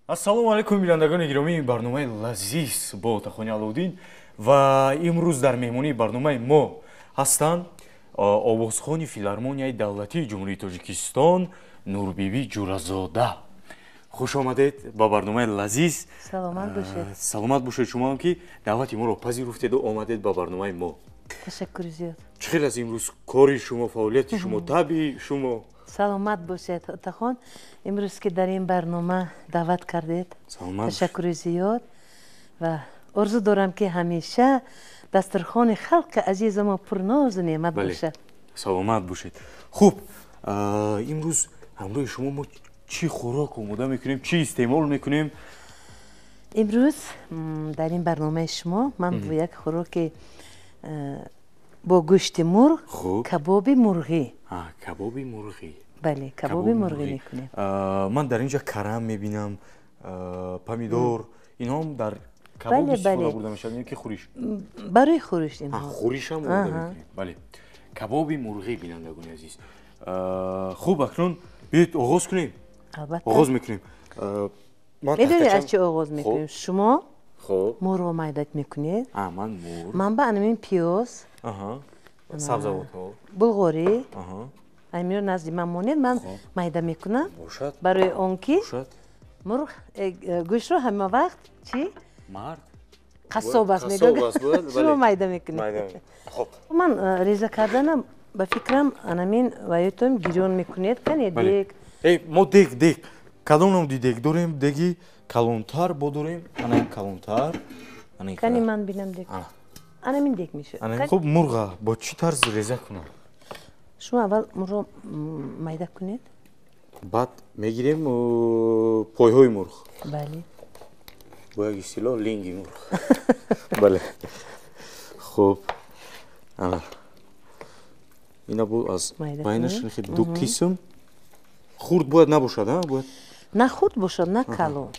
Ассалому алайкум, бинандагони гиромии барномаи лазиз бо Отахони Алоуддин. Ва имрӯз дар меҳмонии барномаи мо ҳастанд овозхони филармонияи давлатии Ҷумҳурии Тоҷикистон Нурбибӣ Ҷуразода. Хуш омадед ба барномаи лазиз. Саломат бошед. Саломат бошед шумоам, ки даъвати моро пазируфтеду омадед ба барномаи мо. Ташаккури зиёд. Чӣ хел аст имрӯз кори шумо, фаъолияти шумо, табъи шумо? Саломат бошед, Отахон. Имрӯз ки дар ин барнома даъват кардед, ташаккури зиёд ва орзу дорам, ки ҳамеша дастурхони халқи азизи мо пурнозу неъмат бошад. Саломат бошед. Хуб, имрӯз ҳамроҳи шумо мо чӣ хӯрок омода мекунем, чӣ истеъмол мекунем? Имрӯз дар ин барномаи шумо ман бо як хӯроки бо гӯшти мурғ, кабоби мурғӣ. Кабоби мурғӣ. Бале, кабоби мурғӣ мекунем. Ман дар ин ҷа карам мебинам, помидор, инҳоам дар кабоб истифода бурда мешавад ё ки хӯриш? Барои хӯриш инҳо. Хӯришам омода мекунем. Бале, кабоби мурғӣ, бинандагони азиз. Хуб, акнун биёед оғоз кунем. Албатта. Оғоз мекунем. Медонед, аз чӣ оғоз мекунем? Шумо мурғро майда мекунед. Ман мурғ. Ман ба анамин пиёз, сабзавотҳо, булғорӣ, амиро назди ман монед, ман майда мекунам. Барои он ки мурғ гӯштро ҳама вақт чӣ? Мард қассоб аст, мегӯяд. Шумо майда мекунед. Ман реза карданам, ба фикрам, анамин ваётон гирён мекунед, кане дег. Мо дег кадом намуди дег дорем? Деги калонтар бо дорем, ана ин калонтар. Кани ман бинам дег. Анамин дег мешавад. Хуб, мурға бо чӣ тарз реза кунам? Шумо аввал мурғро майда кунед. Баъд мегирем пойҳои мурғ. Бале. Бо як истилоҳ, линги мурғ. Бале, хуб, ана ина бо аз байнаш ду қисм. Хурд бояд набошад, бояд? На хурд бошад, на калон.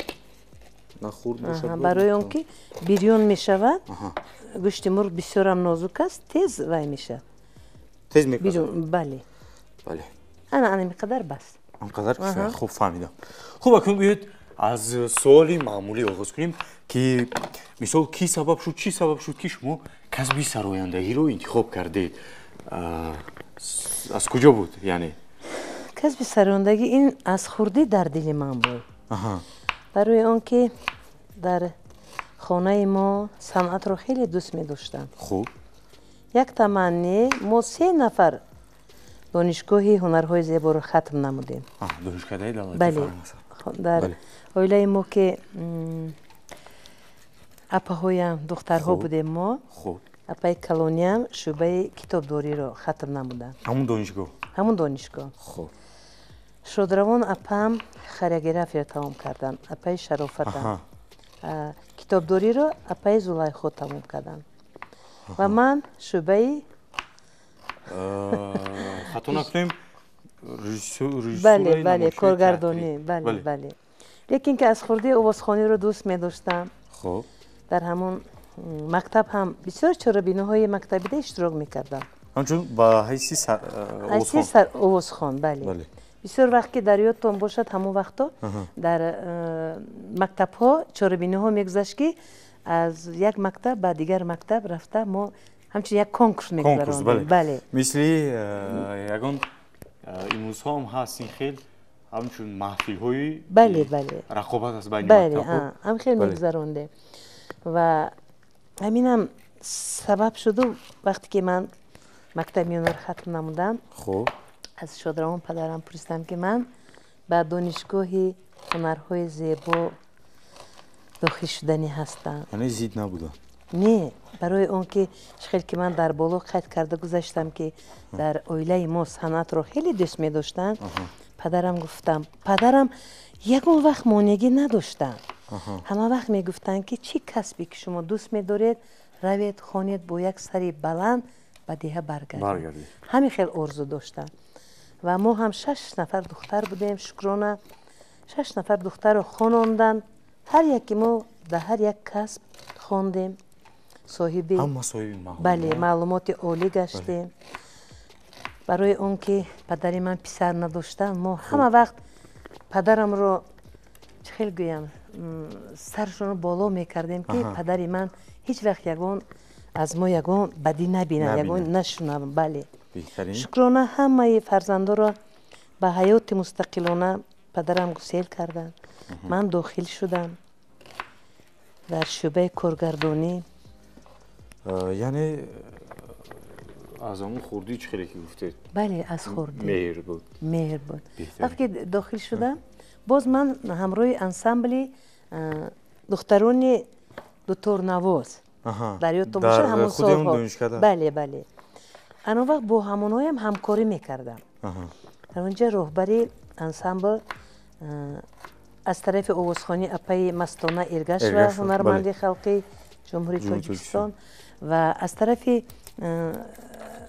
На хурд бошад. Барои он ки бирён мешавад, гӯшти мурғ бисёрам нозук аст, тез вай мешавад. Тез мепазад. Бале. Бале. Ана ана миқадар бас. Анқадар кифоя. Хуб, фаҳмидам. Хуб, акнун биёед аз суоли маъмулӣ оғоз кунем, ки мисол, ки сабаб шуд, чӣ сабаб шуд, ки шумо касби сарояндагиро интихоб кардед? Аз куҷо буд, яъне? Касби сарояндагӣ ин аз хурдӣ дар дили ман буд, барои он ки дар хонаи мо санъатро хеле дӯст медоштанд. Як таманне, мо се нафар донишгоҳи ҳунарҳои зеборо хатм намудем. Бале, дар оилаи мо ки апаҳоям, духтарҳо будем мо, апаи калониям шӯъбаи китобдориро хатм намуданд. Ҳамун донишгоҳ? Ҳамун донишгоҳ. Шодравон апаам хореографияро тамом карданд, апаи Шарофатам. Китобдориро апаи Зулайхо тамом карданд ва ман шӯъбаи Хато накунем, Бале, бале, коргардонӣ, бале, бале. Лекин ки аз хурдӣ овозхониро дӯст медоштам. Дар ҳамон мактаб ҳам бисёр чорабиниҳои мактабида иштирок мекардам. Ҳамчун ба ҳайси овозхон? Бале. Бисёр вақт, ки дар ёдтон бошад, ҳамон вақто дар мактабҳо чорабиниҳо мегузашт, ки аз як мактаб ба дигар мактаб рафта, мо ҳамчун як конкурс мегузарондем. Бале. Мисли ягон имрӯзҳоам ҳаст ин хел ҳамчун маҳфилҳои Бале, бале. рақобат аст байни Бале, ҳам хел мегузарондем ва ҳаминам сабаб шуду, вақте ки ман мактаби миёнаро хатм намудам, аз шодравон падарам пурсидам, ки ман ба донишгоҳи ҳунарҳои зебо дохил шуданӣ ҳастам. Яъне зид набуда? Не, барои он ки чӣ хел ки ман дар боло қайд карда гузаштам, ки дар оилаи мо санъатро хеле дӯст медоштанд, падарам гуфтам. Падарам ягон вақт монеагӣ надоштанд, ҳама вақт мегуфтанд, ки чӣ касбе ки шумо дӯст медоред, равед, хонед, бо як сари баланд ба деҳа баргардед. Ҳамин хел орзу доштанд ва мо ҳам шаш нафар духтар будем, шукрона, шаш нафар духтарро хононданд. Ҳар яке мо дар ҳар як касб хондем, соҳиби Ҳама соҳиби бале, маълумоти олӣ гаштем. Барои он ки падари ман писар надоштанд, мо ҳама вақт падарамро чӣ хел гӯям, саршонро боло мекардем, ки падари ман ҳеҷ вақт ягон аз мо ягон бадӣ набинад, ягон нашунавам. Бале, шукрона, ҳамаи фарзандоро ба ҳаёти мустақилона падарам гусел карданд. Ман дохил шудам дар шӯъбаи коргардонӣ. Яъне аз ҳамун хурдӣ, чӣ хеле ки гуфтед? Бале, аз хурдӣ. Меҳр буд. Меҳр буд. Вақте ки дохил шудам, боз ман ҳамроҳи ансамбли духтарони дуторнавоз, дар ёдтон бошад, ҳамон солҳо, бале, бале, ан он вақт бо ҳамонҳоям ҳамкорӣ мекардам. Дар онҷа роҳбари ансамбл аз тарафи овозхонӣ апаи Мастона Эргашева, ҳунарманди халқи Ҷумҳурии Тоҷикистон, ва аз тарафи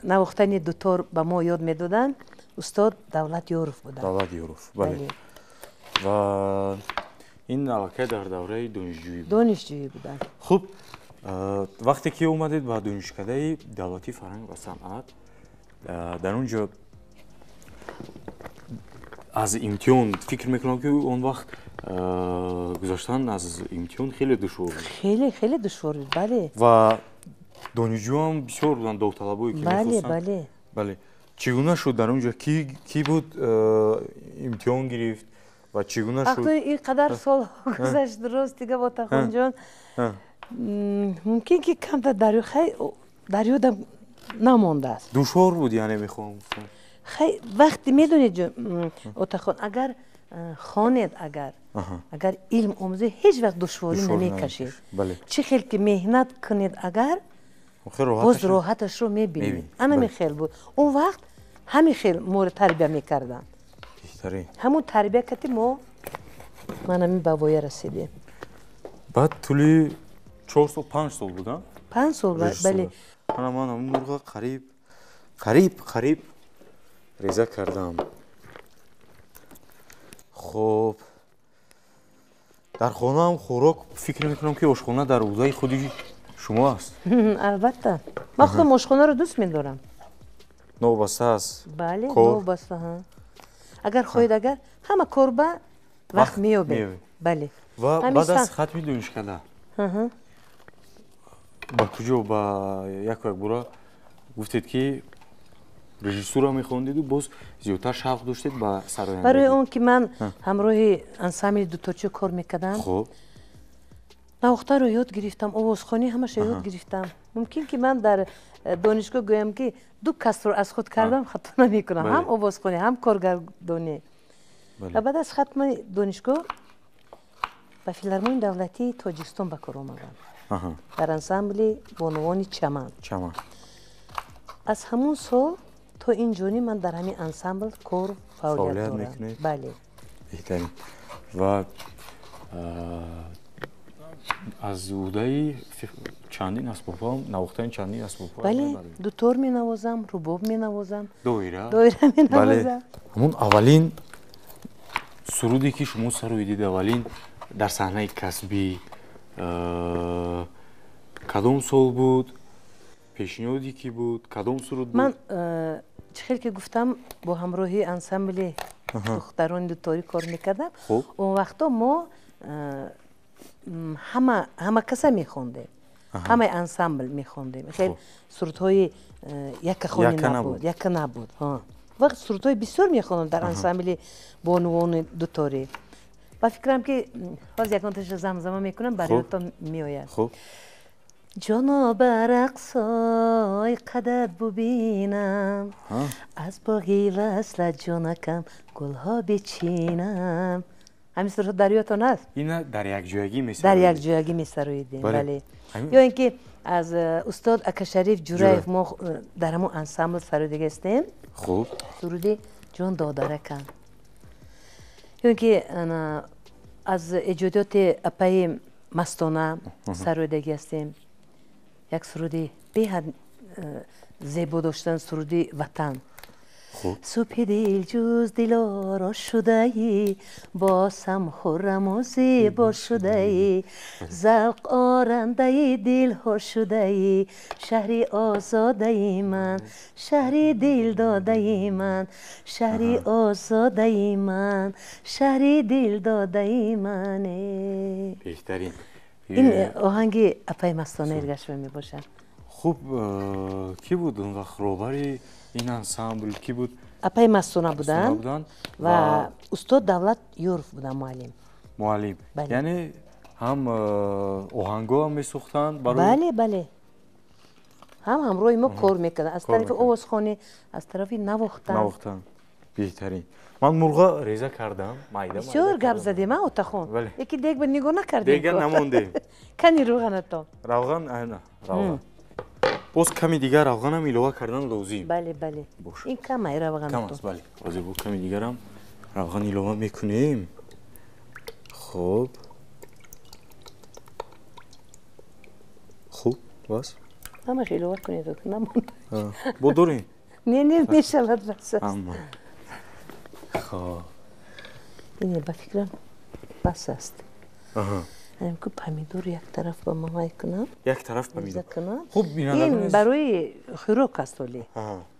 навохтани дутор ба мо ёд медоданд устод Давлат Ёров буданд. Давлат Ёров, бале. Ва ин аллакай дар давраи донишҷӯӣ буд? Донишҷӯӣ буданд. Хуб, вақте ки омадед ба Донишкадаи давлатии фарҳанг ва санъат, дар он ҷо аз имтиҳон, фикр мекунам, ки он вақт гузаштан аз имтиҳон хеле душвор буд. Хеле, хеле душвор буд, бале. Ва донишҷӯам бисёр буданд, довталабое ки мехостанд. Бале. Бале, чӣ гуна шуд? Дар он ҷо кӣ буд, имтиҳон гирифт ва чӣ гуна шуд? Ин қадар сол гузашт, рост дига, Ботахонҷон, мумкин ки камтар дар ёдам намондааст. Душвор буд, яъне мехоҳам гуфтам. Хай, вақте медонед, Отахон, агар хонед, агар илм омӯзед, ҳеҷ вақт душворӣ намекашед. Чӣ хел ки меҳнат кунед, агар боз роҳаташро мебинед. Ана хел буд он вақт, ҳамин хел моро тарбия мекарданд. Ҳамун тарбия кати мо ман ҳамин ба воя расидем. Баъд тӯли 4 сол, 5 сол буд? 5 сол, бале. Ана ман ҳамун мурға қариб, қариб, қариб реза кардам. Хуб, дар хонаам хӯрок, фикр мекунам, ки ошхона дар ӯдаи худи шумо аст. Албатта, ман худам ошхонаро дӯст медорам. Новобаста аз Бале, новобаста. Агар хоҳед, агар ҳама корба вақт меёбед, бале. Ва баъд аз хатми донишкада ба куҷо, ба яку якбора гуфтед, ки режиссура мехондиду боз зиёдтар шавқ доштед ба сарояндагӣ? Барои он ки ман ҳамроҳи ансамбли дуторчӣ кор мекардам, навохтаро ёд гирифтам, овозхонӣ, ҳамаша ёд гирифтам. Мумкин ки ман дар донишгоҳ гӯям, ки ду касро аз худ кардам, хато намекунам: ҳам овозхонӣ, ҳам коргардонӣ. Ва баъд аз хатми донишгоҳ ба Филармонии давлатии Тоҷикистон ба кор омадам, дар ансамбли бонувони «Чаман». «Чаман». Аз ҳамун сол то ин ҷониб ман дар ҳамин ансамбл кор, фаъолият дорам, бале. Беҳтарин. Ва аз ӯҳдаи чандин асбобҳо, навохтани чандин асбобҳо? Бале, дутор менавозам, рубоб менавозам. Доира. Доира менавозам. Ҳамун аввалин суруде, ки шумо сароидед, аввалин дар саҳнаи касбӣ, кадом сол буд, пешниҳоди кӣ буд, кадом суруд буд? Ман, чӣ хел ки гуфтам, бо ҳамроҳии ансамбли духтарони дуторӣ кор мекардам. Он вақто мо ҳама каса мехондем, ҳамаи ансамбл мехондем. Хел сурудҳои якахонӣ набуд, яка набуд. Вақт сурудҳои бисёр мехондам дар ансамбли бонувони дуторӣ. Ба фикрам, ки ҳозир ягонташа замзама мекунам, бароятон меояд. Ҷоно, ба рақсои қадат бубинам, аз боғи васлат, ҷонакам, гулҳо бичинам. Ҳамин сурудҳо дар ёдтон аст? Ина дар якҷоягӣ? Дар якҷоягӣ месароидем, бале. Ё ин ки аз устод Акашариф Ҷураев мо дар ҳамон ансамбл сароидага ҳастем суруди «Ҷон додаракам», ё ин ки аз эҷодиёти апаи Мастона сароидагӣ ҳастем. Як суруди беҳад зебо доштан, суруди «Ватан». Субҳи дил ҷуз дилоро шудаӣ, босам хурраму зебо шудаӣ, завқ орандаи дилҳо шудаӣ, шаҳри озодаи ман, шаҳри дилдодаи ман, шаҳри озодаи ман, шаҳри дилдодаи ман. Беҳтарин. Ин оҳанги апаи Мастона Эргашева мебошад. Хуб, кӣ буд он вақт роҳбари ин ансамбл, кӣ буд? Апаи Мастона буданд ва устод Давлат Ёров буданд муаллим. Муаллим. Яъне ҳам оҳангҳо ҳам месохтанд барои? Бале, бале. Ҳам ҳамроҳи мо кор мекарданд. Аз тарафи овозхонӣ, аз тарафи навохтан. Навохтан. Беҳтарин. Ман мурға реза кардам, майда. Бисёр гап задем, а, Отахон? Яки дег ба нигоҳ накардем. Дега намондем. Кани равғанатон? Равған, ана, равған. Боз ками дигар равғанам илова кардан лозим. Бале, бале. Ин камай равғанатон. Кам аст, бале. Ҳозир бо ками дигарам равған илова мекунем. Хуб. Хуб, бас. Ҳамаш илова кунед, намонда. Бо дорем? Не, не, мешавад бас аст. Аммо. Хуб. Ине, ба фикрам бас аст. Ку помидор як тараф ба мавай кунам. Як тараф помидор. Хуб, ин барои хӯрок аст оле.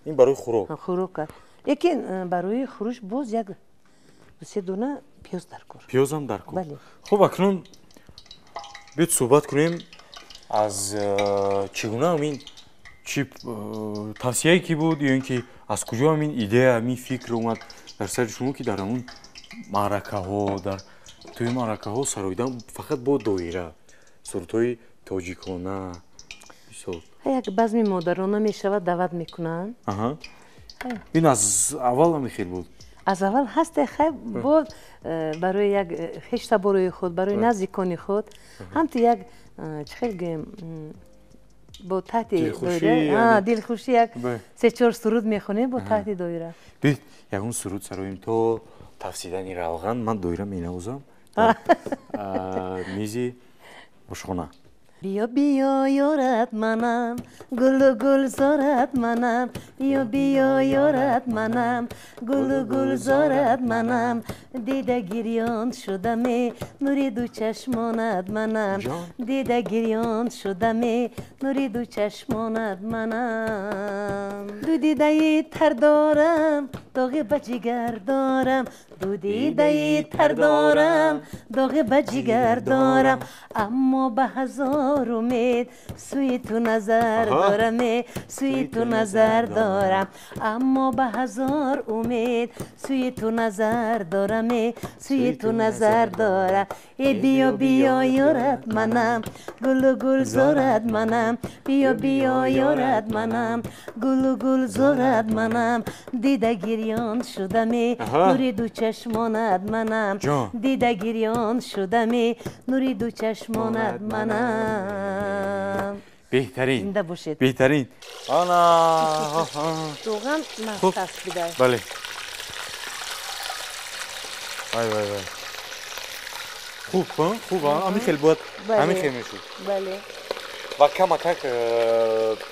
Ин барои хӯрок. Хӯрок аст. Лекин барои хӯриш боз як ду-се дона пиёз дар кор. Пиёзам дар кор. Бале. Хуб, акнун биёд суҳбат кунем аз чӣ гуна ҳамин чӣ тавсияе ки буд ё ин ки аз куҷо ҳамин идея, ҳамин фикр омад дар сари шумо ки дар ҳамун маъракаҳо, дар توی معرکه‌ها سراییدن فقط با دایره сурудҳои тоҷикона бисёр. Як базми модарона мешавад, даъват мекунанд. Ин аз аввал ҳам хел буд? Аз аввал ҳаст, хай бо барои як хештаборои худ, барои наздикони худ ҳамту як чӣ хел гӯем, бо таҳти доира дилхушӣ як се-чор суруд мехонем бо таҳти доира. Бид ягон суруд сароем то тафсидани равған, ман доира менавозам мизи ошхона. Биё, биё, ёрат манам, гулу гулзорат манам, биё, биё, ёрат манам, гулу гулзорат манам, дида гирён шудаме, нури ду чашмонат манам, дида гирён шудаме, нури ду чашмонат манам. Ду дидаи тар дорам, доғи ба ҷигар дорам, ду дидаи тар дорам, доғи ба ҷигар дорам, аммо ба ҳазор умед сӯи ту назар дорам, сӯи ту назар дорам, аммо ба ҳазор умед сӯи ту назар дорам, сӯи ту назар дорам. Э биё, биё, ёрат манам, гулу гулзорат манам, биё, биё, ёрат манам, гулу гулзорат манам, дида гирён шудаме, нури ду чашмонат манам, дида гирён шудаме, нури ду чашмонат манам. Беҳтарин. Зинда бошед. Беҳтарин. Ана. Равған маст бидай. Бале. Вай, вай, вай. Хуб, хуб, ҳамин хел бояд, ҳамин хел мешуд. Бале. Ва камакак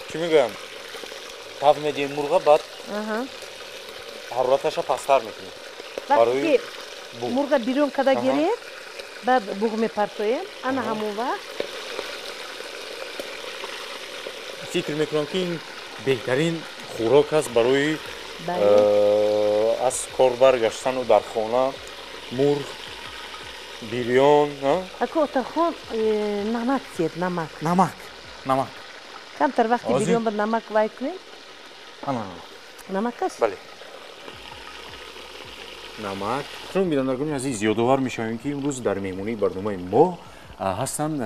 чӣ мегӯям, тав медиҳем мурға, баъд ҳарораташа пасттар мекунем. Вақте ки мурға бирён када гиред, баъд буғ мепартоем, ана ҳамон вақт. Фикр мекунам ки ин беҳтарин хӯрок аст барои аз кор баргаштану дар хона мурғ, бирён. Аку Отахон, намак тиед, намак. Намак, намак. Камтар вақти бирён ба намак вай кунем. Намак аст? Бале. Намак. Шумо бинандагони азиз, ёдовар мешавем ки имрӯз дар меҳмонии барномаи мо ҳастанд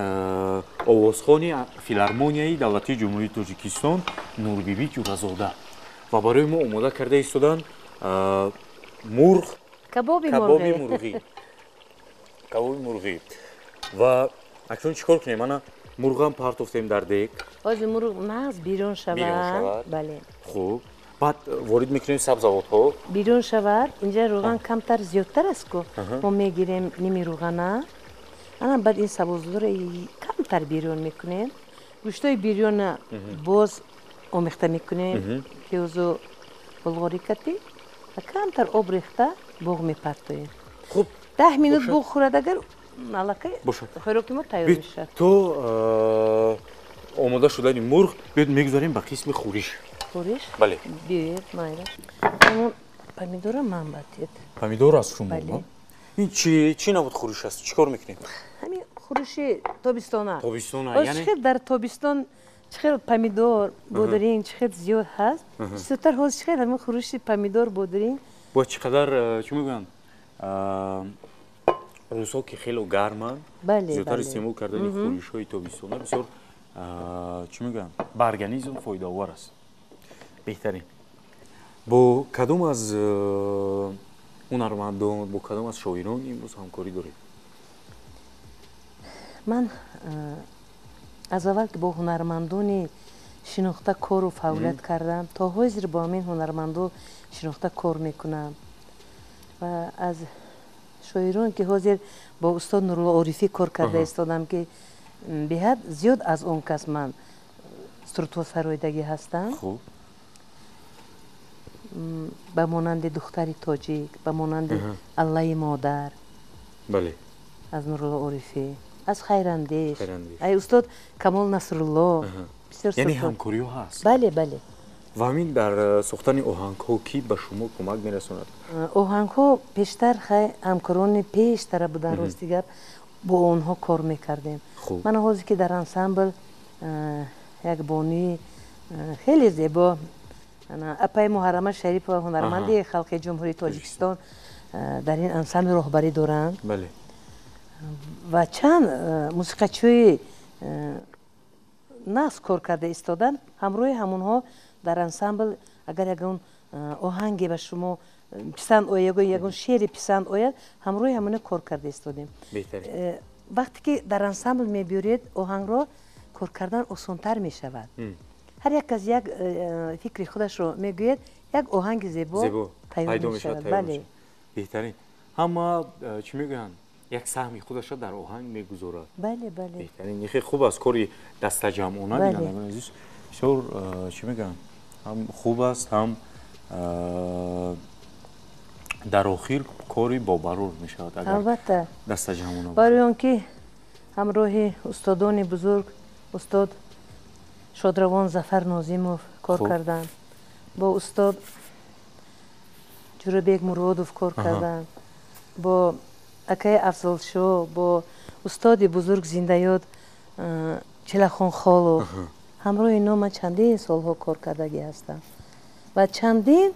овозхони филармонияи давлатии Ҷумҳурии Тоҷикистон Нурбибӣ Ҷӯразода ва барои мо омода карда истоданд мурғ, кабоби мурғӣ. Кабоби мурғӣ. Ва акнун чӣ кор кунем? Ана мурғам партофтем дар дег. Ҳозир мурғ нағз бирён шавад. Бале. Хуб. Баъд ворид мекунем сабзавотҳо. Бирён шавад. Инҷа равған камтар зиёдтар аст ку. Мо мегирем ними равғана. Ана баъд ин сабзавотҳоро камтар бирён мекунем. Гӯштҳои бирёна боз омехта мекунем. Пиёзу булғори кати ва камтар об рехта буғ мепартоем. Хуб. 10 минут буғ хӯрад агар аллакай хӯроки мо тайёр мешавад. То омода шудани мурғ биёед мегузарем ба қисми хӯриш. Хӯриш? Бале. Биёед, майра. Ҳамон помидора ман батед. Помидор аз шумо? Ин чӣ навъ хӯриш аст? Чӣ кор мекунем? Ҳамин хӯриши тобистона. Тобистона, яъне? Чӣ дар тобистон чӣ хел помидор, бодринг чӣ хел зиёд ҳаст? Бисёртар ҳозир чӣ хел ҳамин хӯриши помидор, бодринг. Бояд чӣ қадар, чӣ мегӯянд, рӯзҳо ки хело гарманд, зиёдтар истеъмол кардани хӯришҳои тобистона бисёр, чӣ мегӯянд, ба организм фоидаовар аст. Беҳтарин. Бо кадом аз ҳунармандон, бо кадом аз шоирон имрӯз ҳамкорӣ доред? Ман аз аввал ки бо ҳунармандони шинохта кору фаъолият кардам, то ҳозир бо ҳамин ҳунармандо шинохта кор мекунам. Ва аз шоирон ки ҳозир бо устод Нурулло Орифӣ кор карда истодам, ки беҳад зиёд аз он кас ман сурудҳо сароидагӣ ҳастам. Ба монанди духтари тоҷик, ба монанди Аллаи модар. Бале. Аз Нурулло Орифӣ, аз Хайрандеш, ай устод Камол Насрулло. Яъне ҳамкориҳо ҳаст? Бале, бале. Ва ҳамин дар сохтани оҳангҳо кӣ ба шумо кӯмак мерасонад? Оҳангҳо пештар ҳамкорони пештара буданд, рости гап, бо онҳо кор мекардем. Ман ҳозир ки дар ансамбл як бонуи хеле зебо, апаи Муҳаррама Шарипова, ҳунарманди халқи Ҷумҳурии Тоҷикистон, дар ин ансамбл роҳбарӣ доранд. Ва чанд мусиқачиҳои нағз кор карда истоданд, ҳамроҳи ҳамонҳо дар ансамбл агар ягон оҳанге ба шумо писанд ояд, ягон шеъре писанд ояд, ҳамроҳи ҳамоне кор карда истодем. Вақте ки дар ансамбл мебиёред оҳангро, кор кардан осонтар мешавад. Ҳар як кас як фикри худашро мегӯяд, як оҳанги зебо пайдо мешавад. Бале. Беҳтарин. Ҳама чӣ мегӯянд, як саҳми худашро дар оҳанг мегузорад. Бале, бале. Беҳтарин. Хеле хуб аст кори дастаҷамъона, бинандагони азиз. Бисёр чӣ мегӯянд, ҳам хуб аст, ҳам дар охир кори бобарур мешавад агар албатта дастаҷамъона. Барои он ки ҳамроҳи устодони бузург, устод Шодравон Зафар Нозимов кор кардам, бо устод Ҷурабек Муродов кор кардам, бо акаи Афзалшо, бо устоди бузург зиндаёд Чилахон Холов, ҳамроҳи ино ман чандин солҳо кор кардагӣ ҳастам ва чандин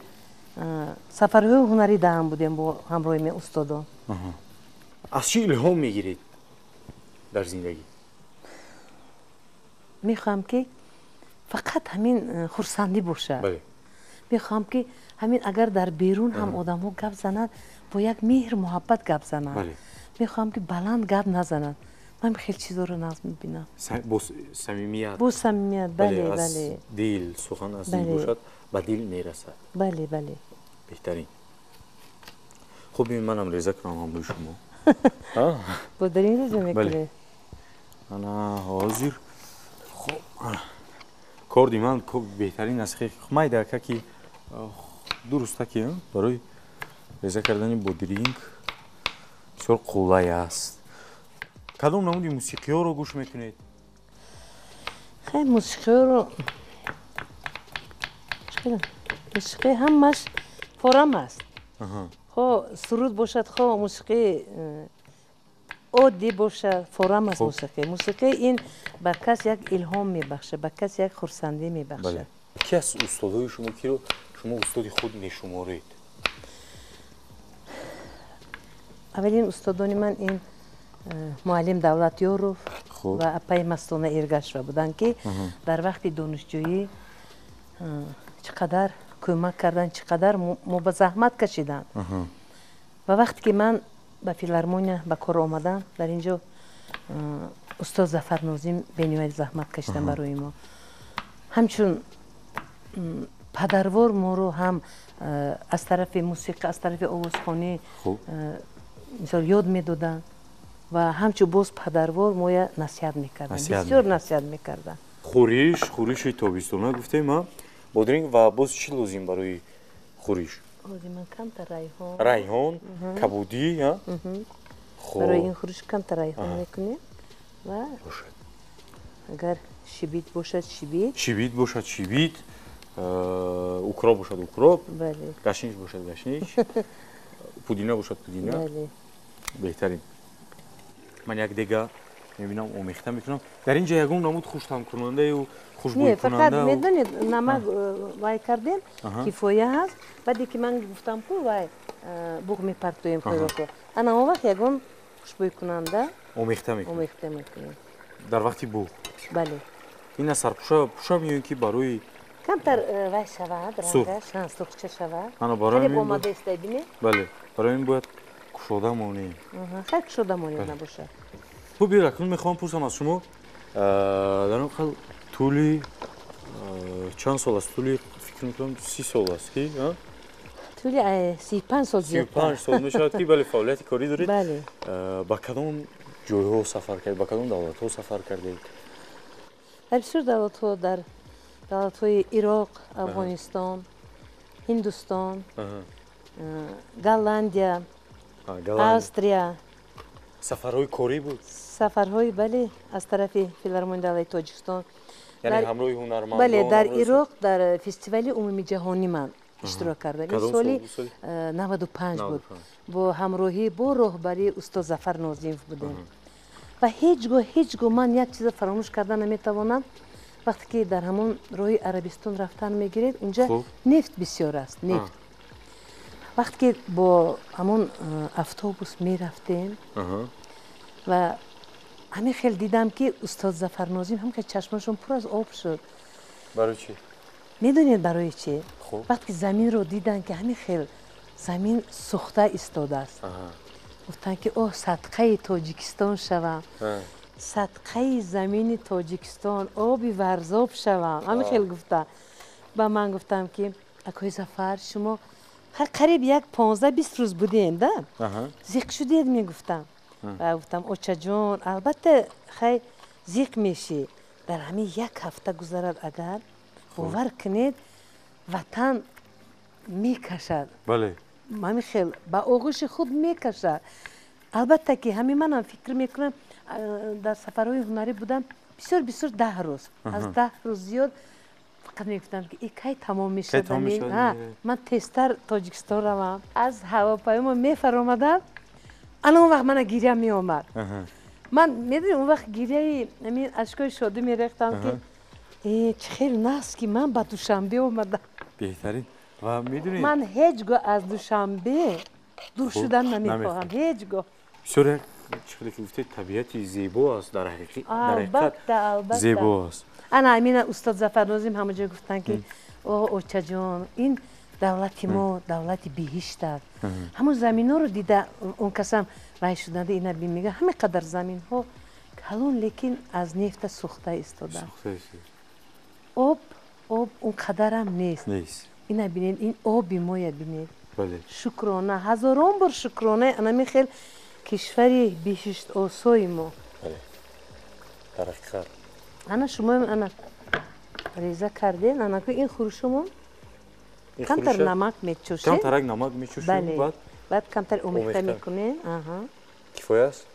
сафарҳои ҳунарӣ даҳам будем бо ҳамроҳи устодон. Аз чӣ илҳом мегиред дар зиндагӣ? Мехоҳам ки фақат ҳамин хурсандӣ бошад. Мехоҳам ки ҳамин агар дар берун ҳам одамҳо гап зананд, бо як меҳр муҳаббат гап зананд. Мехоҳам ки баланд гап назананд. Ман хеле чизоро нағз мебинам. Бо самимият. Бо самимият, бале, бале. Дил, сухан аз дил бошад, ба дил мерасад. Бале, бале. Беҳтарин. Хуб, манам реза кунам ҳамроҳи шумо. Бо дар ин реза мекунед? Ана ҳозир. Хуб, корди ман беҳтарин аст. Майда ки дуруста ки барои реза кардани бодринг бисёр қулай аст. Кадом намуди мусиқиҳоро гӯш мекунед? Хай, мусиқиҳоро, мусиқӣ ҳамаш форам аст. Хо суруд бошад, хо мусиқии оддӣ бошад, форам аст мусиқӣ. Мусиқӣ ин ба кас як илҳом мебахшад, ба кас як хурсандӣ мебахшад. Ки аз устодҳои шумо, киро шумо устоди худ мешуморед? Аввалин устодони ман ин муаллим Давлатёров ва апаи Мастона Эргашева буданд, ки дар вақти донишҷӯӣ чӣ қадар кӯмак карданд, чӣ қадар мо ба заҳмат кашиданд. Ва вақте ки ман ба филармония ба кор омадам, дар ин ҷо устод Зафар Нозим бениҳоят заҳмат кашиданд барои мо. Ҳамчун падарвор моро ҳам аз тарафи мусиқӣ, аз тарафи овозхонӣ мисол ёд медоданд ва ҳамчун боз падарвор моя насиҳат мекарданд, бисёр насиҳат мекарданд. Хӯриш, хӯриши тобистона гуфтем, а? Бодринг ва боз чӣ лозим барои Хӯриш. Ҳозир ман камтар райҳон. Райҳон, кабудӣ, а? Хуб. Барои ин хӯриш камтар райҳон мекунем ва бошад. Агар шибит бошад, шибит. Шибит бошад, шибит. Укроп бошад, укроп. Бале. Гашнич бошад, гашнич. Пудина бошад, пудина. Бале. Беҳтарин. Ман як дега мебинам, омехта мекунам. Дар ин ҷо ягон намуд хуштаъмкунандаю хушбӯйкунанда? Не, фақат медонед, намак вай кардем, кифоя ҳаст. Баъде ки ман гуфтам ку вай буғ мепартоем хӯроко, ана он вақт ягон хушбӯйкунанда омехта мекунем. Омехта мекунем. Дар вақти буғ? Бале. Ина сарпӯша пӯшам ё ин ки барои камтар вай шавад, рангаш сурхча шавад. Ана барои қариб омода иста, бинед. Бале, барои ин бояд кушода монем. Хай, кушода монем, набошад. Хуб, биёр, акнун мехоҳам пурсам аз шумо, дар он қал тӯли чанд сол аст? Тӯли, фикр мекунам, 30 сол аст ки тӯли 35 сол. 35 сол мешавад ки, бале, фаъолияти корӣ доред. Бале. Ба кадом ҷойҳо сафар кардед, ба кадом давлатҳо сафар кардед? Дар бисёр давлатҳо, дар давлатҳои Ироқ, Афғонистон, Ҳиндустон, Голландия, Австрия. Сафарҳои корӣ буд? Сафарҳои, бале, аз тарафи Филармонияи давлати Тоҷикистон. Яъне ҳамроҳи ҳунармандон? Бале, дар Ироқ дар фестивали умумиҷаҳонӣ ман иштирок кардам. Ин соли 95 буд. Бо ҳамроҳӣ, бо роҳбарии устод Зафар Нозимов будем. Ва ҳеҷ гоҳ, ҳеҷ гоҳ ман як чиза фаромӯш карда наметавонам. Вақте ки дар ҳамон роҳи Арабистон рафтан мегиред, унҷа нефт бисёр аст, нефт. Вақте ки бо ҳамон автобус мерафтем ва ҳамин хел дидам, ки устод Зафар Нозим ҳам хел чашмашон пур аз об шуд. Барои чӣ? Медонед барои чӣ? Вақте ки заминро диданд, ки ҳамин хел замин сӯхта истодааст, гуфтанд ки оҳ, садқаи Тоҷикистон шавам, садқаи замини Тоҷикистон, оби Варзоб шавам, ҳамин хел гуфта. Ба ман гуфтам, ки акои Зафар, шумо қариб як 15-20 рӯз будем да, зиқ шудед, мегуфтам. Ва гуфтам: очаҷон, албатта, хай, зиқ мешӣ. Дар ҳамин як ҳафта гузарад агар, бовар кунед, ватан мекашад. Бале. Ҳамин хел ба оғӯши худ мекашад. Албатта ки ҳамин манам фикр мекунам, дар сафарҳои ҳунарӣ будам бисёр бисёр, 10 рӯз, аз 10 рӯз зиёд фақат мегуфтам, ки кай тамом мешавад, ман тезтар Тоҷикистон равам. Аз ҳавопаймо мефаромадам, ана он вақт мана гиря меомад. Ман медонем, он вақт гиряи ҳамин ашкои шодӣ мерехтам, ки чӣ хел наст, ки ман ба Душанбе омадам. Беҳтарин. Ва медонед, ман ҳеҷ гоҳ аз Душанбе дур шудан намехоҳам, ҳеҷ гоҳ. Бисёр як, чӣ хеле ки гуфтед, табиати зебо аст, дар ҳақиқат албатта зебо аст. Ана амина устод Зафар Нозим ҳама ҷой гуфтанд, ки о, очаҷон, ин давлати мо давлати биҳишт аст. Ҳамон заминҳоро дида, он касам вай шуданда, ина мега, ҳамин қадар заминҳо калон, лекин аз нефта сӯхта истода, об он қадарам нест. Ина бинед, ин оби моя бинед. Шукрона, ҳазорон бор шукрона анами хел кишвари биҳиштосои мо. Дар ҳақиқат. Ана шумо ана реза карден, ана ин хӯришумон камтар намак мечошем. Камтарак намак мечошем, баъд? Баъд камтар омехта мекунем. Кифоя аст?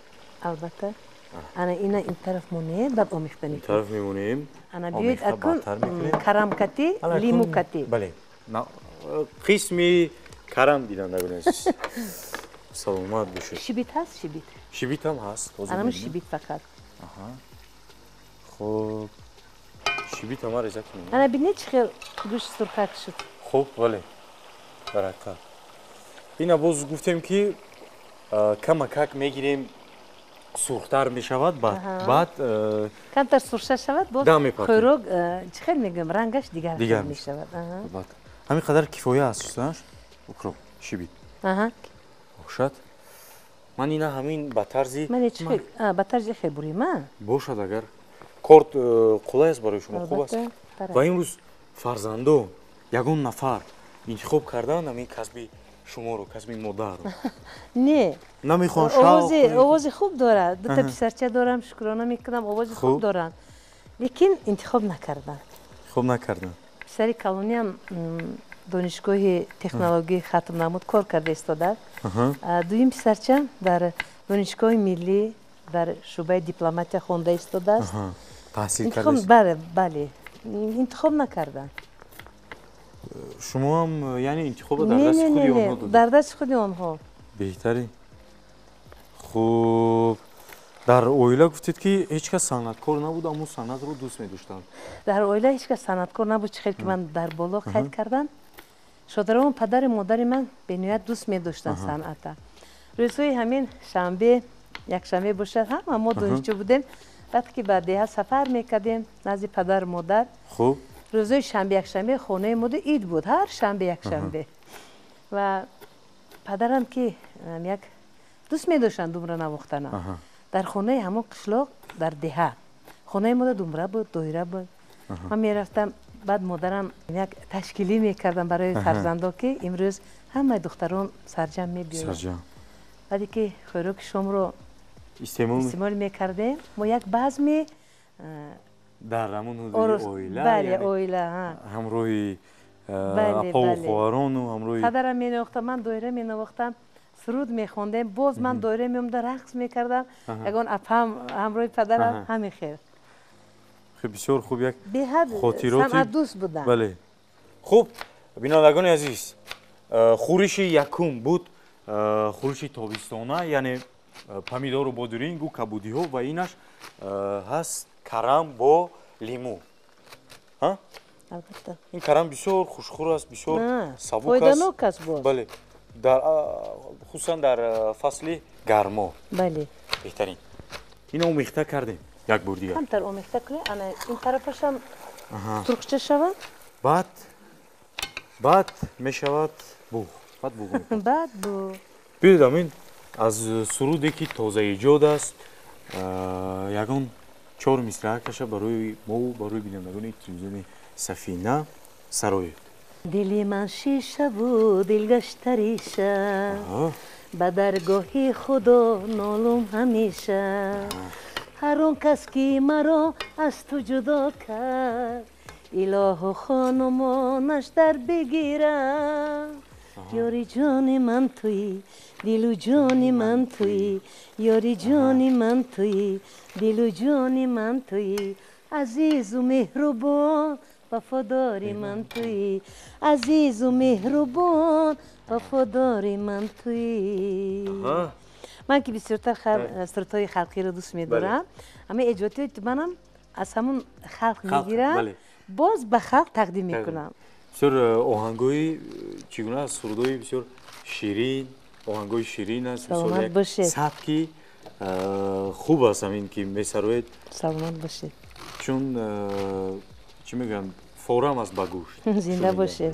Албатта. Ана ина ин тараф монем, баъд омехта мекунем. Ин тараф мемонем. Ана биёед, акун карамкати, лимукати. Бале, қисми карам, бинандагони азиз, саломат бошед. Шибит ҳаст, шибит? Шибит ҳам ҳаст. Анам шибит фақат. Хуб, шибит ҳама реза кунем. Ана бинед, чӣ хел гӯшти сурхак шуд. Хуб, бале, дар ҳақиқат. Ина боз гуфтем, ки камакак мегирем, сурхтар мешавад, баъд камтар сурхша шавад, боз хӯрок, чӣ хел мегӯям, рангаш дигар мешавад. Албатта, ҳамин қадар кифоя аст, укроп, шибит бошад. Ман ина ҳамин ба тарзи ба тарзи хел бурем. Бошад, агар корт қулай аст барои шумо, хуб аст. Ва имрӯз фарзандон, ягон нафар интихоб кардан ҳамин касби шуморо, касби модарро? Не. Намехоҳанд? Овози хуб дорад, дута писарча дорам, шукрона мекунам, овози хуб доранд, лекин интихоб накарданд. Интихоб накарданд. Писари калониам донишгоҳи технологӣ хатм намуд, кор карда истодааст. Дуюм писарчам дар донишгоҳи миллӣ дар шӯъбаи дипломатия хонда истодааст. Таҳсил кардааст? Бале, бале. Интихоб накардам. Шумо ҳам яъне интихобро дар дасти худи онҳо додед? Дар дасти худи онҳо. Беҳтарин. Хуб, дар оила гуфтед ки ҳеҷ кас санъаткор набуд, аммо санъатро дӯст медоштанд. Дар оила ҳеҷ кас санъаткор набуд, чӣ хел ки ман дар боло қайд кардам. Шодаравон падару модари ман бениҳоят дӯст медоштанд санъата. Рӯзҳои ҳамин шанбе, якшанбе бошад, ҳама мо донишҷӯ будем. Вақте ки ба деҳа сафар мекардем назди падару модар, хуб, рӯзҳои шанбе, якшанбе хонаи мо ид буд, ҳар шанбе, якшанбе. Ва падарам ки як дӯст медоштанд думра навохтана, дар хонаи ҳамон қишлоқ дар деҳа хонаи мо думра буд, доира буд. Ман мерафтам, баъд модарам як ташкилӣ мекардам барои фарзандо, ки имрӯз ҳамаи духтарон сарҷамъ мебиёянд. Баъде ки хӯроки шомро истеъмол мекардем, мо як базми дар ҳамон ҳудуди оила, бале, оила ҳамроҳи апову хоҳарону ҳамроҳи падарам менавохтам, ман доира менавохтам, суруд мехондем, боз ман доира меомада рақс мекардам, ягон апам ҳамроҳи падарам, ҳамин хел. Хеле бисёр хуб, як беҳад хотироти санъатдӯст будам. Бале. Хуб, бинандагони азиз, хӯриши якум буд хӯриши тобистона, яъне помидору бодирингу кабудиҳо, ва инаш ҳаст карам бо лимӯ. Албатта. Ин карам бисёр хушхӯр аст, бисёр сабук аст. Фоиданок аст боз. Бале. Хусусан дар фасли гармо. Бале. Беҳтарин. Ино омехта кардем як бор дигар. Камтар омехта кунем, ана ин тарафашам турхча шавад. Баъд мешавад буғ. Баъд буғ мекунем. Баъд буғ. Биёед амин аз суруде ки тозаэҷод аст, ягон 4 мисраъ каша барои мову барои бинандагони телевизиони Сафина сароед. Дили ман шишаву дилгашта риша, ба даргоҳи Худо нолум ҳамеша. Ҳар он кас ки маро аз ту ҷудо кард, илоҳу хонумонаш дар бигирад. Ёри ҷони ман туӣ, дилу ҷони ман туӣ, ёри ҷони ман туӣ, дилу ҷони ман туӣ, азизу меҳрубон, вафодори ман туӣ, азизу меҳрубон, вафодори ман туӣ. Ман ки бисёртар сурудҳои халқиро дӯст медорам, ҳама эҷодиёти манам аз ҳамон халқ мегирам, боз ба халқ тақдим мекунам. Бисёр оҳангҳои чӣ гуна аст, сурудҳои бисёр ширин, оҳангҳои ширин аст, Саломат бошед. Сабки хуб аст ҳамин ки месароед. Саломат бошед. Чун чӣ мегӯянд, форам аст ба гӯшт. Зинда бошед.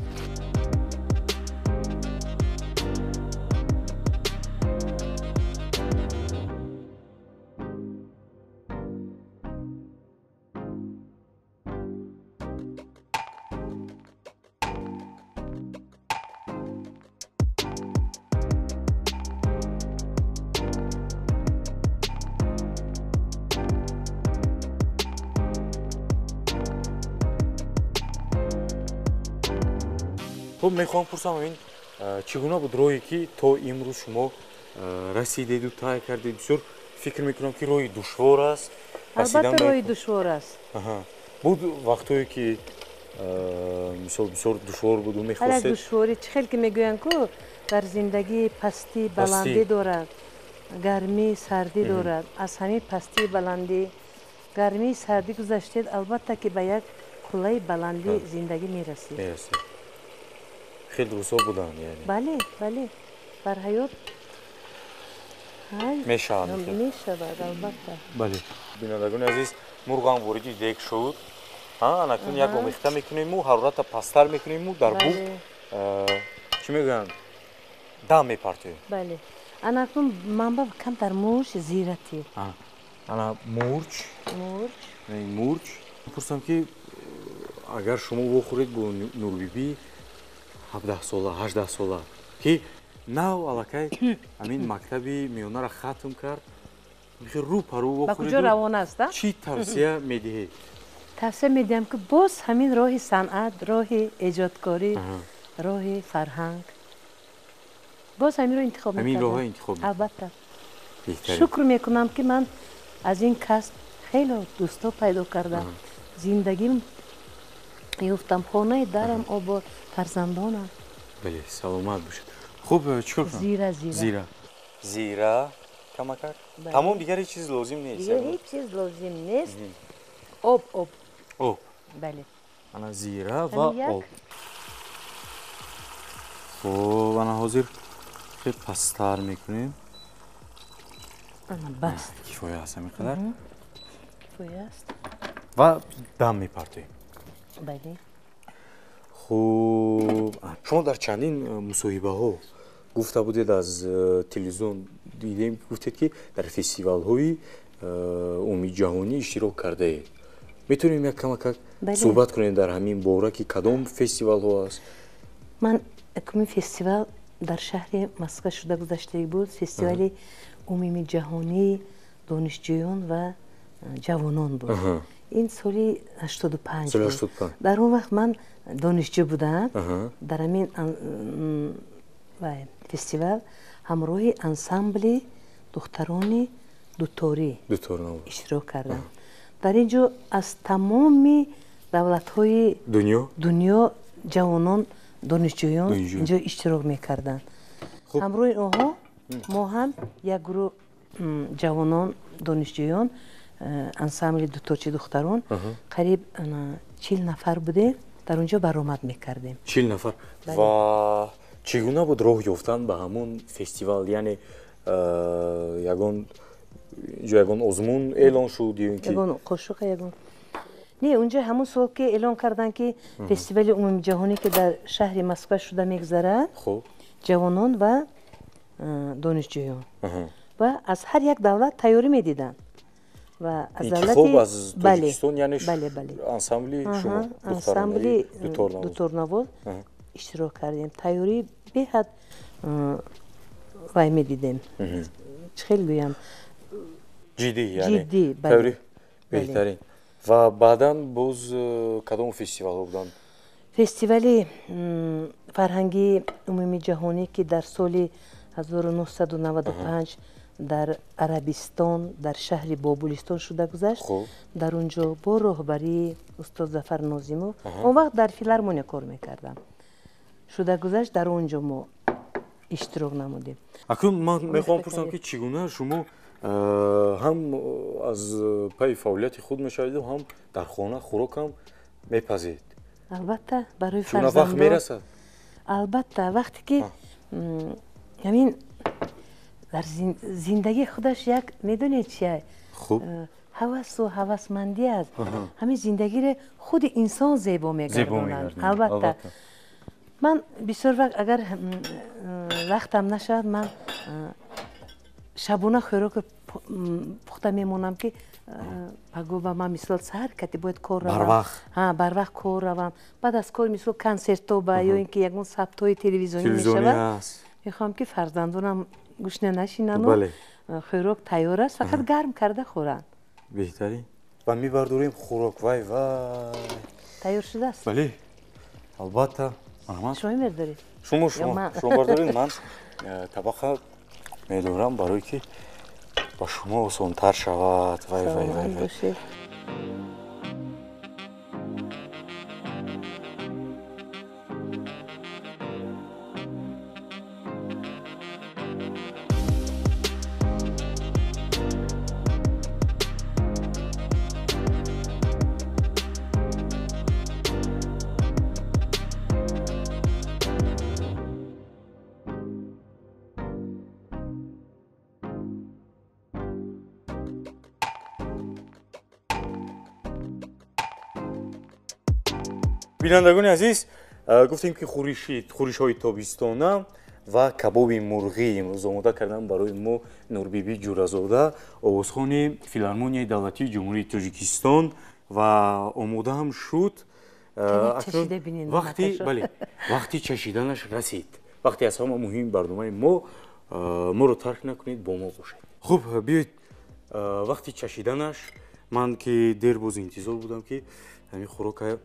Хуб, мехоҳам пурсам ин чӣ гуна буд роҳе ки то имрӯз шумо расидеду тай кардед? Бисёр фикр мекунам ки роҳи душвор аст. Албатта роҳи душвор аст. Буд вақтҳое ки мисол бисёр душвор буду мехостед? Ҳар як душворӣ чӣ хел ки мегӯянд ку дар зиндагӣ пастӣ баландӣ дорад, гармӣ сардӣ дорад. Аз ҳамин пастӣ баландӣ, гармӣ сардӣ гузаштед, албатта ки ба як қуллаи баландӣ зиндагӣ мерасед. Мерасед. Хеле рӯзҳо буданд, яъне? Бале, бале. Бар ҳаёт мешавад. Мешавад, албатта. Бале. Бинандагони азиз, мурғам вориди дег шуд. Анакун як омехта мекунему, ҳарората пасттар мекунему, дар буғ чӣ мегӯянд, дам мепартоем. Бале. Анакун манба камтар мурч зиратӣ. Ана мурч. Мурч. Мурч. Пурсам ки агар шумо вохӯред бо Нурбибӣ 17 сола, 18 сола, ки нав аллакай ҳамин мактаби миёнаро хатм кард, рӯ парӯ ба куҷо равона аст? Чӣ тавсия медиҳед? Тавсия медиҳам ки боз ҳамин роҳи санъат, роҳи эҷодкорӣ роҳи фарҳанг, боз ҳаминро интихоб мекардам. Ҳамин роҳро интихоб. Албатта. Шукр мекунам, ки ман аз ин касб хеле дӯсто пайдо кардам, зиндагим ёфтам, хонаи дарам обод, фарзандонам. Бале, саломат бошед. Хуб, чикор кунам? Зира, зира. Зира. Зира камакак. Тамом, дигар ҳеҷ чиз лозим нест. Дигар ҳеҷ чиз лозим нест. Об, об. Об. Бале. Ана зира ва об. Хуб, ана ҳозир хеле пасттар мекунем. Ана бас. Кифоя аст ҳамин қадар? Кифоя аст. Ва дам мепартоем. Бале. Хуб, шумо дар чандин мусоҳибаҳо гуфта будед, аз телевизион дидем, гуфтед, ки дар фестивалҳои умумиҷаҳонӣ иштирок кардаед. Метавонем як камакак суҳбат кунем дар ҳамин бора, ки кадом фестивалҳо аст? Ман якумин фестивал дар шаҳри Москва шуда гузаштагӣ буд, фестивали умумиҷаҳонии донишҷӯён ва ҷавонон буд. Ин соли 85 буд. Дар он вақт ман донишҷӯ будам. Дар ҳамин фестивал ҳамроҳи ансамбли духтарони дуторӣ иштирок кардам. Дар ин ҷо аз тамоми давлатҳои дунё ҷавонон, донишҷӯён инҷо иштирок мекарданд. Ҳамроҳи онҳо мо ҳам як гурӯҳ ҷавонон, донишҷӯён, ансамбли дуторчи духтарон, қариб 40 нафар будем, дар он ҷо баромад мекардем. 40 нафар. Ва чӣ гуна буд роҳ ёфтан ба ҳамон фестивал? Яъне ягон ҷо ягон озмун эълон шуд ё ин ки ягон қошуқа, ягон не, унҷо ҳамон сол ки эълон карданд, ки фестивали умумиҷаҳонӣ, ки дар шаҳри Москва шуда мегузарад, ҷавонон ва донишҷӯён ва аз ҳар як давлат тайёрӣ медиданд. Ва аз давлати аз Тоҷикистон, яъне ансамбли шумо, ансамбли дуторнавоз иштирок кардем. Тайёрӣ беҳад вай медидем, чӣ хел гӯям, ҷиддӣ, яъне тайёрӣ беҳтарин. Ва баъдан боз кадом фестивалҳо буданд? Фестивали фарҳангии умумиҷаҳонӣ, ки дар соли 1995 дар Арабистон, дар шаҳри Бобулистон шуда гузашт, дар он ҷо бо роҳбарии устод Зафар Нозимов, он вақт дар филармония кор мекардам, шуда гузашт, дар он ҷо мо иштирок намудем. Акнун ман мехоҳам пурсам, ки чӣ гуна шумо ҳам аз пайи фаъолияти худ мешаведу ҳам дар хона хӯрок ҳам мепазед? Албатта, барои фарзандон вақт мерасад? Албатта, вақте ки ҳамин дар зиндагии худаш як, медонед чия, ҳавасу ҳавасмандӣ аст. Ҳамин зиндагиро худи инсон зебо мегардонад. Албатта, ман бисёр вақт, агар вақтам нашавад, ман шабона хӯрок пухта мемонам, ки паго ба ман мисол саҳар кати бояд кор равам, барвақт кор равам, баъд аз кор мисол консертҳо ба ё ин ки ягон сабтҳои телевизионӣ мешавад, мехоҳам, ки фарзандонам гушна нашинану хӯрок тайёр аст, фақат гарм карда хӯранд. Беҳтарин. Ва мебардорем хӯрок. Вай вай, тайёр шудааст? Бале, албатта. Шумо мебардоред? Шумо шумо бардоред, ман табақа медорам, барое ки ба шумо осонтар шавад. Вай вай вай вай. Бинандагони азиз, гуфтем, ки хӯришҳои тобистона ва кабоби мурғӣ имрӯз омода кардам барои мо Нурбибӣ Ҷӯразода, овозхони филармонияи давлатии Ҷумҳурии Тоҷикистон, ва омода ҳам шуд. Вақти чашиданаш расид. Вақте аз ҳама муҳими барномаи мо, моро тарк накунед, бо мо бошед. Хуб, биёед, вақти чашиданаш, ман ки дер боз интизор будам, ки ҳамин хӯрока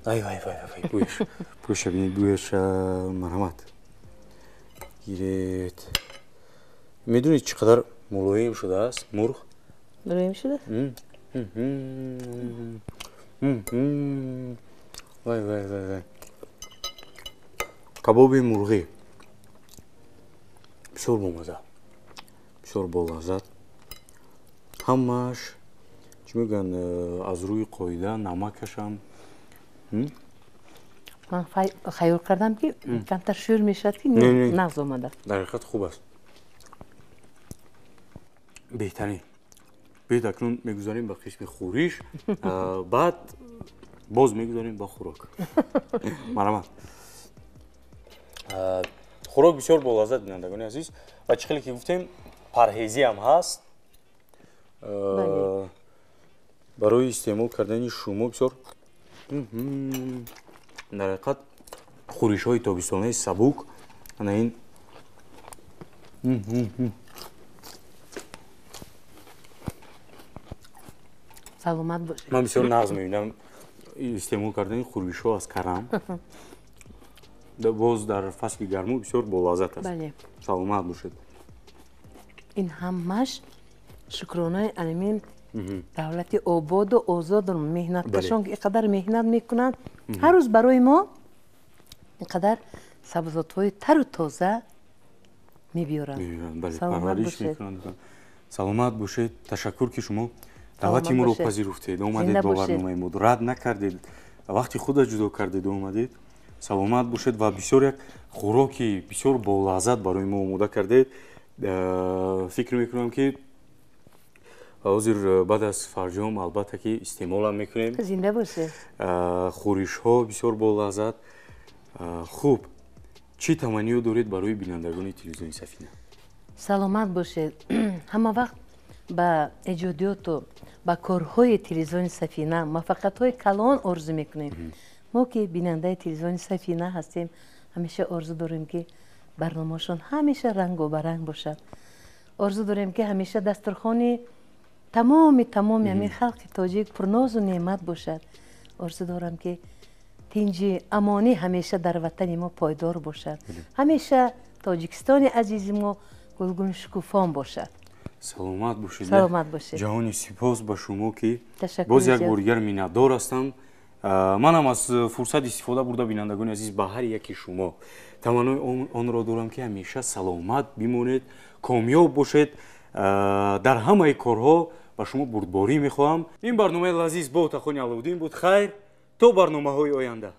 Вай вай вай вай, бӯяш, бӯяша бинед, бӯяша. Марҳамат, гиред. Медонед, чӣ қадар мулоим шудааст мурғ? Мулоим шудааст. Вай вай вай вай, кабоби мурғӣ бисёр бомаза, бисёр болаззат. Ҳамааш, чӣ мегӯянд, аз рӯи қоида, намакашам. Ман хаёл кардам, ки камтар шӯр мешавад, ки нағз омада. Дар ҳақиқат хуб аст, беҳтарин. Биёед, акнун мегузарем ба қисми хӯриш, баъд боз мегузарем ба хӯрок. Марҳамат. Хӯрок бисёр болаззат, бинандагони азиз, ва чӣ хеле ки гуфтем, парҳезӣ ҳам ҳаст барои истеъмол кардани шумо. Бисёр, дар ҳақиқат, хӯришҳои тобистонаи сабук ана ин. Саломат бошед. Ман бисёр нағз мебинам истеъмол кардани хӯришҳо аз карам, боз дар фасли гарму бисёр болаззат аст. Саломат бошед. Ин ҳамаш шукронаи анамин давлати ободу озоду меҳнаткашон, ки ин қадар меҳнат мекунанд, ҳар рӯз барои мо ин қадар сабзотҳои тару тоза мебиёранд. Парвариш мекунанд. Саломат бошед. Ташаккур, ки шумо даъвати моро пазируфтед, омадед ба барномаи мо, рад накардед, вақти худро ҷудо кардед, омадед. Саломат бошед ва бисёр як хӯроки бисёр болаззат барои мо омода кардед. Фикр мекунам, ки ҳозир баъд аз фарҷом, албатта, ки истеъмолам мекунем. Зинда бошед. Хӯришҳо бисёр болаззат. Хуб, чӣ таманниё доред барои бинандагони телевизиони Сафина? Саломат бошед. Ҳама вақт ба эҷодиёту ба корҳои телевизиони Сафина муваффақиятҳои калон орзу мекунем. Мо, ки бинандаи телевизиони Сафина ҳастем, ҳамеша орзу дорем, ки барномаошон ҳамеша рангобаранг бошад. Орзу дорем, ки ҳамеша дастурхони тамоми ҳамин халқи тоҷик пурнозу неъмат бошад. Орзу дорам, ки тинҷи амонӣ ҳамеша дар ватани мо пойдор бошад, ҳамеша Тоҷикистони азизи мо гулгун шукуфон бошад. Саломат бошед. Саломат бошед. Ҷаҳони сипос ба шумо, ки боз як бор дигар миннатдор ҳастам. Манам аз фурсат истифода бурда, бинандагони азиз, ба ҳар яки шумо таманнои онро дорам, ки ҳамеша саломат бимонед, комёб бошед дар ҳамаи корҳо. Ба шумо бурдборӣ мехоҳам. Ин барномаи лазиз бо Отахони Аловуддин буд. Хайр, то барномаҳои оянда.